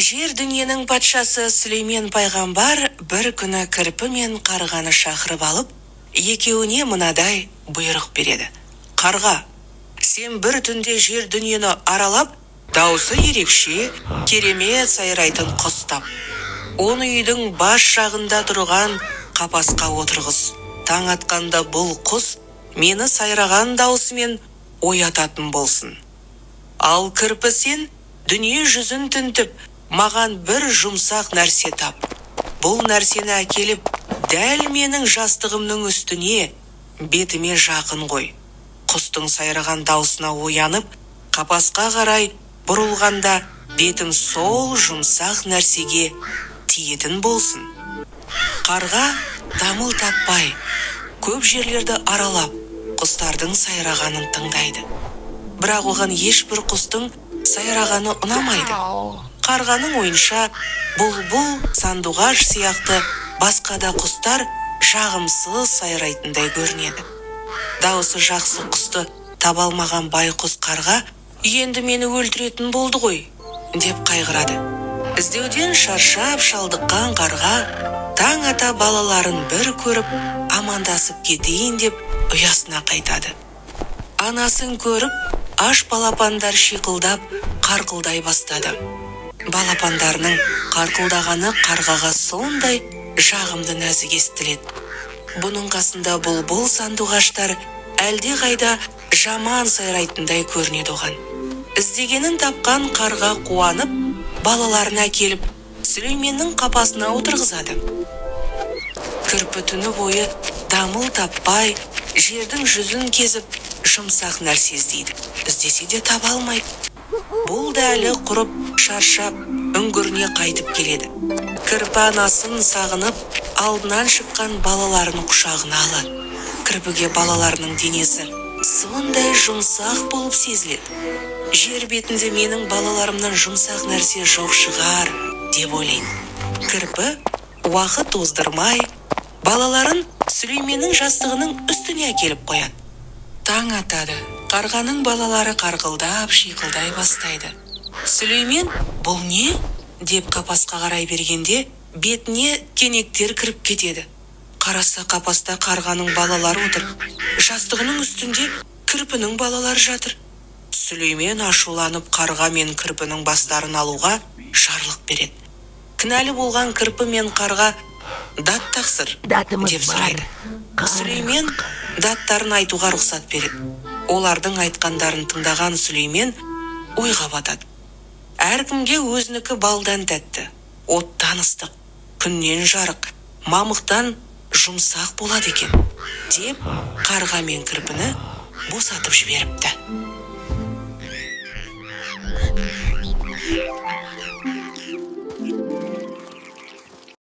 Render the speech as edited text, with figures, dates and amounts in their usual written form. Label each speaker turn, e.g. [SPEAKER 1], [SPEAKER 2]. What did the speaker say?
[SPEAKER 1] Жер дүниенің патшасы Сүлеймен пайғамбар бір күні кірпі мен қарғаны шақырып алып, екеуіне мынадай бұйрық береді: Қарға, сен бір түнде жер дүниені аралап, даусы ерекше керемет сайрайтын құс тап. Оны үйдің бас жағында тұрған қапасқа отырғыз. Таң атқанда бұл құс мені сайраған даусымен оятатын болсын. Ал кірпі, сен дүние жүзін тінтіп, маған бір жұмсақ нәрсе тап. Бұл нәрсені әкеліп, дәл менің жастығымның үстіне, бетіме жақын қой. Құстың сайраған даусына оянып, қапасқа қарай бұрылғанда, бетім сол жұмсақ нәрсеге тиетін болсын. Қарға дамыл таппай, көп жерлерді аралап, құстардың сайрағанын тыңдайды. Бірақ оған ешбір құстың сайрағаны ұнамайды. Қарғаның ойынша, бұлбұл, сандуғаш сияқты басқа да құстар жағымсыз сайрайтындай көрінеді. Даусы жақсы құсты таба алмаған байқұс қарға: «Енді мені өлтіретін болды ғой», – деп қайғырады. Іздеуден шаршап шалдыққан қарға таң ата балаларын бір көріп, амандасып кетейін деп ұясына қайтады. Анасын көріп, аш балапандар шиқылдап қарқылдай бастады. Балапандарының қарқылдағаны қарғаға сондай жағымды, нәзік естіледі. Бұның қасында бұлбұл, сандуғаштар әлде қайда жаман сайрайтындай көрінеді оған. Іздегенін тапқан қарға қуанып, балаларын әкеліп, Сүлейменнің қапасына отырғызады. Кірпі түні бойы дамыл таппай, жердің жүзін кезіп, жұмсақ нәрсе іздейді. Іздесе де таба алмайды. Бұл да әлі құрып, шаршап, үңгіріне қайтып келеді. Кірпі анасын сағынып, алдынан шыққан балаларын құшағына алады. Кірпіге балаларының денесі сондай жұмсақ болып сезіледі. «Жер бетінде менің балаларымнан жұмсақ нәрсе жоқ шығар», – деп ойлайды. Кірпі уақыт оздырмай, балаларын Сүлейменнің жастығының үстіне әкеліп қояды. Таң атады. Қарғаның балалары қарқылдап шиқылдай бастайды. Сүлеймен: «Бұл не?» – деп қапасқа қарай бергенде, бетіне кенектер кіріп кетеді. Қараса, қапаста қарғаның балалары отыр, жастығының үстінде кірпінің балалары жатыр. Сүлеймен ашуланып, қарға мен кірпінің бастарын алуға жарлық береді. Кінәлі болған кірпі мен қарға: «Дат, тақсыр», –
[SPEAKER 2] Датымыз
[SPEAKER 1] деп
[SPEAKER 2] бар.
[SPEAKER 1] сұрайды. Сүлеймен даттарын айтуға рұқсат береді. Олардың айтқандарын тыңдаған Сүлеймен ойға батады. «Әркімге өзінікі балдан тәтті, оттан ыстық, күннен жарық, мамықтан жұмсақ болады екен», – деп, қарға мен кірпіні босатып жіберіпті.